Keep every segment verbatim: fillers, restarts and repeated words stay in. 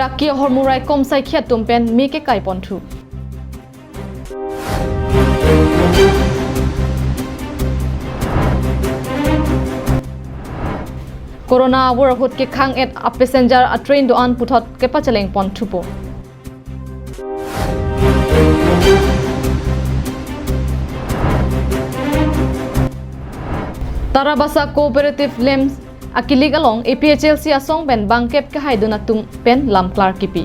Raki ahormu raikom saikhi atum pen me kekai ponthu. Corona avur ahut kekhang-et a passenger a train do-an puthot kepacheleng ponthupo. Tarabasa Cooperative Lamps akilik along A P H L C asong pen bangkep kehaidun atum pen lamklar kipi.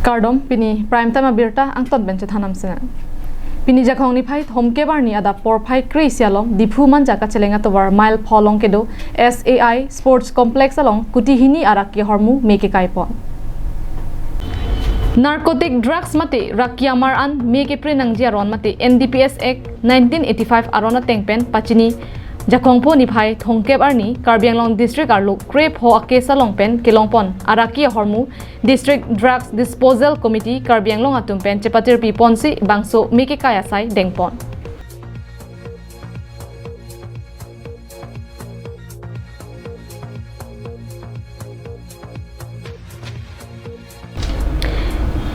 Kardom, pini Prime Time abirta angton pen chethan-am sinang. Pini Jakhong niphai thomkep arni adap porphai kre-isi along Diphu Manja kacheleng atovar mile pho along kedo S A I Sports Complex along kuti hini a raki ahormu me kekai pon. Narcotic drugs mate raki amar an me kepre nangji aron mate N D P S Act nineteen eighty-five aron ateng pen pachini Jakhong pho niphai thomkep arni Karbi Anglong District arlo kre pho a case along pen kelong pon a raki ahormu District Drugs Disposal Committee Karbi Anglong atum pen chepatirpi ponsi bangso me kekai asai deng pon.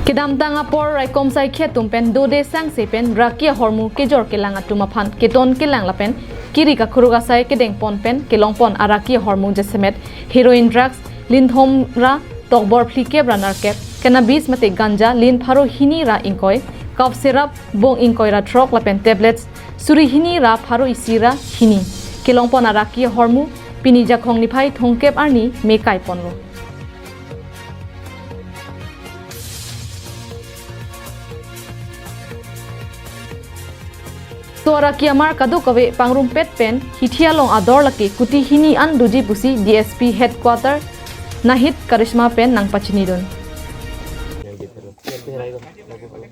Kedamtang apor raikom saikhi atum pen dode sangse pen raki ahormu kejor kelang atum aphan keton kelang lapen kiri kakhuruk asai kedeng pon pen kelong pon a raki ahormu jasemet heroin drugs lin thom ra tokbor phlikep ra narkep, cannabis mate ganja lin pharo hini ra ingkoi, cough syrup bong ingkoi ra throk lapen tablets suri hini ra pharo isi ra hini kelong pon a raki ahormu pini Jakhong niphai thomkep arni me kai ponlo. So a raki amar kadokave pangrumpet pen hithi along ador lake kuti hini an doji pusi D S P headquarter Nahit Karishma pen nangpachinidun.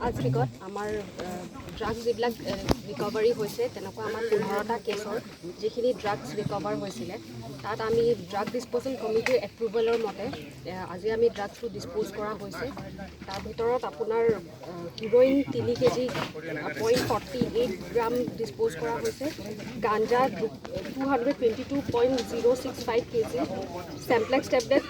আজি ৰেকৰ্ড আমাৰ, আহ, ড্ৰাগছ যিবিলাক, আহ, ৰিকভাৰী হৈছে, তেনেকুৱা আমাৰ পোন্ধৰটা কেছৰ যিখিনি drugs recover হৈছিলে, তাত আমি ড্ৰাগ ডিছপ'জেল কমিটিৰ এপ্ৰুভেলৰ মতে, আহ, আজি আমি ড্ৰাগছটো ডিছপ'জ কৰা হৈছে। তাৰ ভিতৰত আপোনাৰ, আহ, হিৰইন তিনি কেজি, আহ, point forty eight gram dispose কৰা হৈছে, ganja two hundred twenty two point zero' six five KG, samplex tablet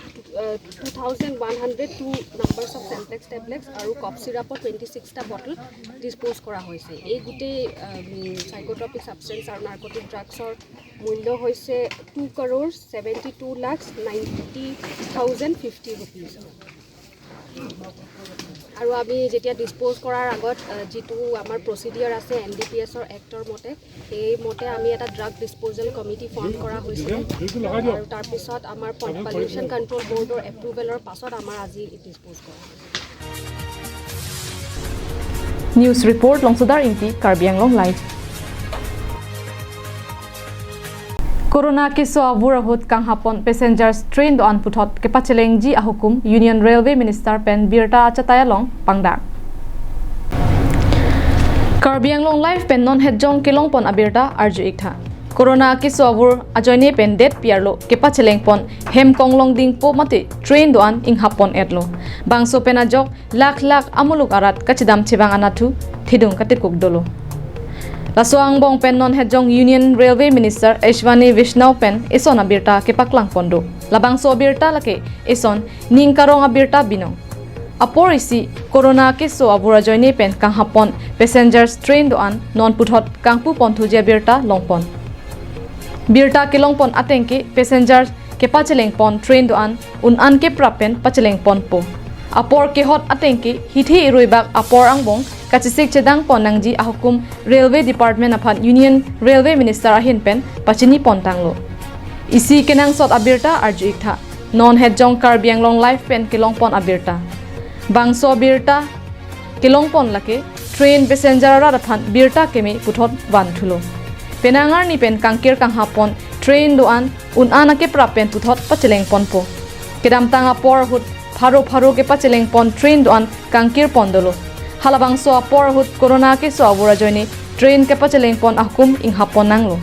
two thousand one hundred two numbers of samplex tablets আৰু কফ চিৰাপৰ টুৱেণ্টি ছিক্সটা বটল ডিছপ'জ কৰা হৈছে। এই গোটেই, আম, চাইক'ট্ৰপিক ছাবষ্টেঞ্চ আৰু নাৰ্কটিক ড্ৰাগছৰ মূল্য হৈছে two crore seventy two lakh ninety thousand fifty rupees. আৰু আমি যেতিয়া ডিছপ'জ কৰাৰ আগত, আহ, যিটো আমাৰ প্ৰচিডিয়াৰ আছে এন ডি পি এছৰ এক্টৰ মতে, সেইমতে আমি এটা ড্ৰাগ ডিছপ'জেল কমিটি ফৰ্ম কৰা হৈছিলে। আৰু তাৰপিছত আমাৰ পলিউশ্যন কণ্ট্ৰল বৰ্ডৰ এপ্ৰুভেলৰ পাছত আমাৰ আজি ডিছপ'জ কৰা হৈছে। News report, Longsodar Ingti, Karbi Anglong Live. Corona keso avur ahut kanghapon passengers train do-an puthot kepachelengji ahukum Union Railway Minister pen birta achatai along pangdak. Karbi Anglong Live pen non hetjong kelongpon abirta arju iktha. Corona keso avur ajoine pen det piarlo kepachelengpon hem konglong dingpo mate train do-an inghapon etlo. Bangso pen ajok lakh lakh amuluk arat kachidam chevang anathu thedung katikuk dolo. Laso angbong pen non hetjong Union Railway Minister Ashwini Vaishnaw pen eson abirta kepaklang pondo. Labangso abirta lake eson ning karong abirta binong. Apor isi corona keso avur ajoine pen kanghapon passengers train do-an non puthot kangpu ponthuji abirta longpon. Birta kelongpon atengke passengers kepachelengpon train do-an un-an keprap pen pachelengponpo. Apor kehot atengke hithi iruibak apor angbong kachesik chedangpon nangji ahukum Railway Department aphan Union Railway Minister ahin pen pachini pontanglo. Isi kenangsot abirta arju iktha. Non hetjong Karbi Anglong Live pen kelongpon abirta. Bangso abirta kelongpon lake train passenger arat aphan birta keme puthot vanthulo. Penang arni pen kangkir kanghapon train do-an un-an akeprap pen puthot pachelengponpo. Kedamtang apor ahut pharo pharo kepachelengpon train do-an kangkir pon dolo. Halabangso apor ahut corona keso avur ajoine train kepachelengpon ahukum inghapon nanglo.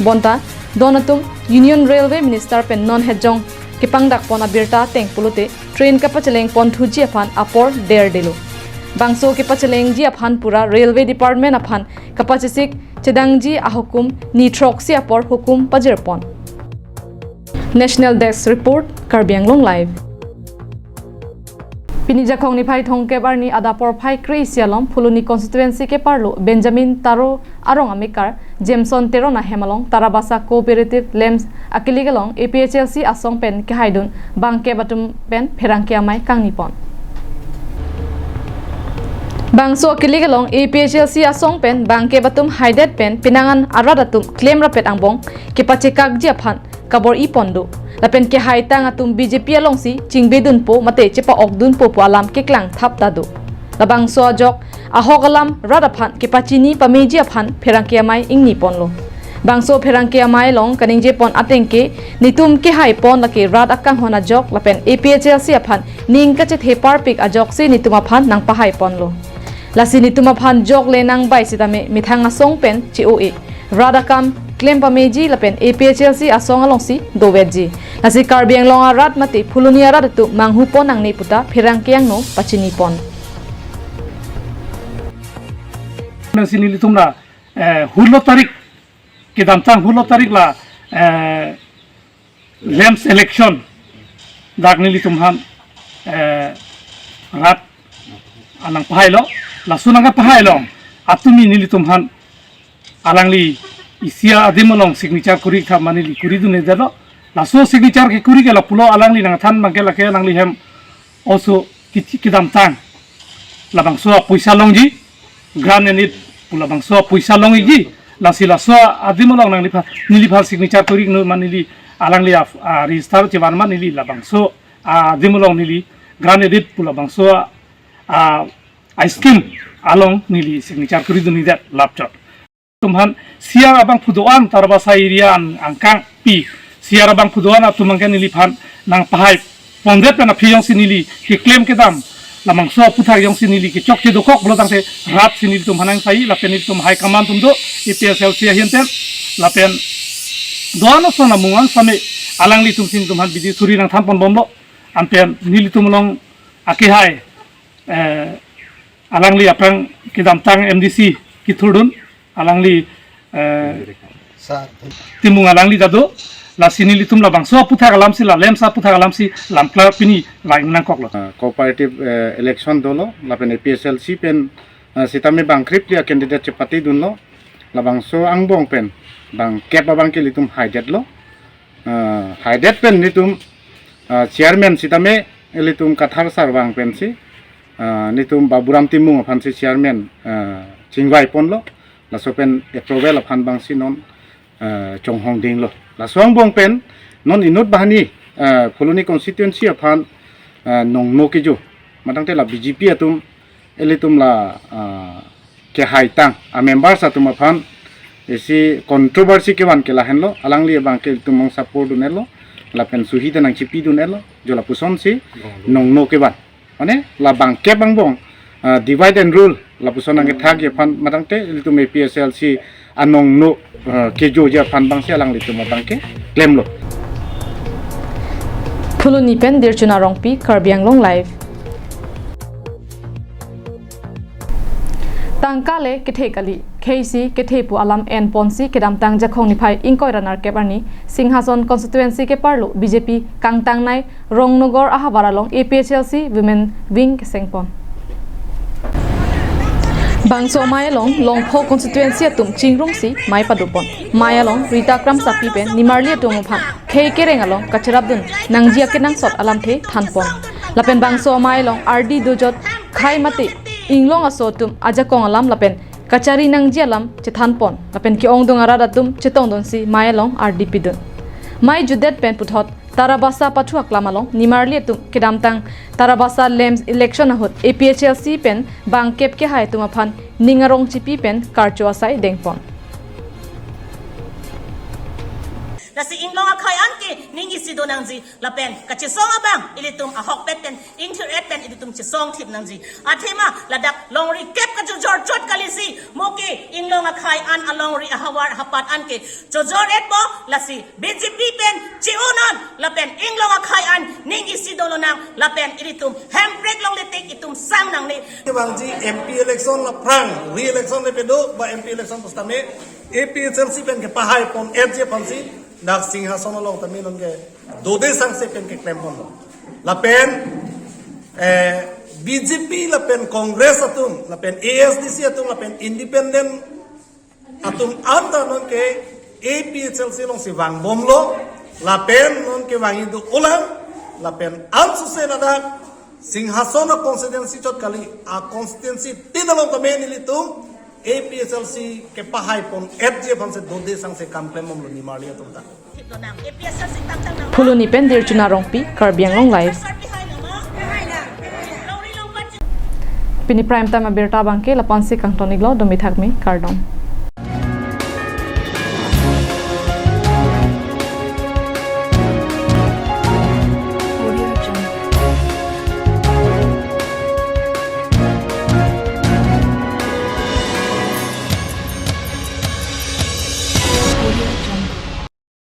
Bonta don atum Union Railway Minister pen non hetjong kepangdakpon abirta ateng pulote train kepachelengponthuji aphan apor derdelo. Bangso kepachelengji aphan pura Railway Department aphan kapachesik chedangji ahukum ni throksi apor hukum pajirpon. National Desk Report, Karbi Anglong Live. Pini Jakhong niphai thomkep arni adap porphai kre-isi along Phuloni constituency keparlo Benjamin Taro arong amekar Jameson Teron ahem along Tarabasa Cooperative Lamps akilik along A P H L C asong pen kehaidun bangkep atum pen pherangke amei kangnipon. Bangso akilik along A P H L C asong pen bangkep atum haidet pen penang an arat atum klem rapet angbong kepachekakji aphan kabor-ipon do. Lapen kehaitang atum B J P alongsi chingbedunpo mate chepa-okdunpo pu alam keklang thap ta do. Labangso ajok ahok alam rat aphan kepachini pameji aphan pherangke amei ingniponlo. Bangso pherangke amei along kaningjepon ateng ke netum kehaipon lake rat akanghon ajok lapen A P H L C aphan ning kachethe parpik ajoksi netum aphan nangpahaiponlo. Lasi netum aphan jok le nangbai sitame methang asong pen che-o-e. Rat akam klem pameji lapen A P H L C asong alongsi dovetji. Lasi Karbi Anglong arat mate Phuloni arat atum manghupon nangne puta pherangke angno pachinipon. Nang si nelitum la, eh, hulo tarik, kedamtang hulo tarik la, eh, Lamps election dak nelitum aphan, eh, rat anang pahailo, laso nangpahailo, atumi nelitum aphan alangli isi adim along signature kuri tha ma neli kuri dun-edetlo. Laso signature kekuri ke lapulo alangli nangthan bangke lake alangli hem oso kichi kedamtang labangso apoisa longji, grant and aid pu labangso apoisa longji. Lasi laso adim along nangliphan, neliphan signature kuri nu ma neli alangli a, a, register chevan ma neli labangso adim along neli grant and aid pu labangso a, a scheme along neli signature kuri dun-edet lapchot. Tum aphan C R abangphu do-an Tarabasa area an angkang pi, C R abangphu do-an atum angke neliphan nangpahaipondet pen aphi jongsi neli keklem kedam labangso aputhak jongsi neli kechokche dokok pulo tangte rat si nelitum aphan nangsai lapen nelitum high command atum do, A P H L C ahin pen lapen do-an ason amung an same alanglitum si nelitum aphan bidi suri nangthanponbomlo. Anpen nelitum along akehai, eh, alangli aphrang kedamtang M D C kethurdun, alangli, eh, Sa- Timung alangli ta do. Lasi nelitum labangso aputhak alamsi, la Lamps aputhak alamsi lamklar pini vang nangkoklo. Ah, cooperative, eh, election dolo lapen A P H L C pen, ah, sitame bangkrip dia candidate chepatedunlo. Labangso angbong pen bangkep abangke ilitum haidetlo. Ah, haidet pen ilitum, ah, chairman sitame ilitum Kathar sar vang pensi, ah, nelitum Baburam Timung aphansi chairman, ah, chingvaiponlo. Laso pen approval aphan abangsi non, ah, chonghong dinglo. Laso angbong pen non inut banghini, ah, Phuloni constituency aphan, ah, nongno kejo, matangte la B J P atum ilitum la, ah, kehaitang amembers atum aphan isi controversy kevan ke lahenlo, alangli abangke ilitum mong support dun-etlo, lapen suhi ta nangchipidun-etlo, jo lapusonsi nongno kevan. Mane la bangkep angbong, ah, divide and rule lapuson nangkethakji aphan matangte ilitum A P H L C anongno, ah, kejoji aphan abangsi alanglitum abangke klemlo. Phuloni pen Dirchuna Rongpi, Karbi Anglong Live. Tangka le kethe kali, khei si kethe pu alam enponsi kedamtang Jakhong niphai ingkoi ra nerkep arni Singhason constituency keparlo B J P kangtangnei Rongnogor ahavar along A P H L C Women Wing kesengpon. Bangso amei along Longpho constituency atum chingrumsi mei padopon. Mei along Rita Kramsapi pen nimarli atum aphan khei kereng along kacherapdun nangji akenangsot alamthe thanpon. Lapen bangso amei along ardi dojot khei mate inglong aso atum ajakong alam lapen kachari nangji alam chethanpon. Lapen ke-ongdung arat atum chetongdunsi mei along ardi pidun. Mei jutdet pen puthot Tarabasa pathu aklam along nimarli atum kedamtang Tarabasa Lamps election ahut A P H L C pen bangkep kehai atum aphan ning arong chipi pen karcho asai dengpon. Lasi inglong akhei an ke ning isi do nangji lapen kachesong abang ilitum ahokpet pen ingthir-et pen ilitum chesong thip nangji. Athema ladak longri kep kachojor chot kalisi mo ke inglong akhei an alongri ahavar ahapat an ke chojor-etpo, lasi B J P pen che-o non lapen inglong akhei an ning isi dolonang lapen ilitum hemprek longle-tik itum sang nangne. Kevangji M P election la aphrang, re-election le pedo ba M P election pusitame A P H L C pen kepahai pon-etji aphansi Dak Singhason along tame nonke dode sangse pen keklem ponlo. Lapen eh, B J P lapen Congress atum, lapen A S D C atum, lapen independent atum anta nonke A P H L C alongsi vangbomlo, lapen nonke vangji do-olang, lapen ansose ladak Singhason a constituency chot kali, a constituency tin along tame nelitum A P H L C kepahai pon-etji aphansi dode sangse kam klembomlo nimarli atum ta. Phuloni pen Dirchuna Rongpi, Karbi Anglong Live. Pini prime time abirta abangke lapu-ansi kangton-iklo, dome thakme, kardom.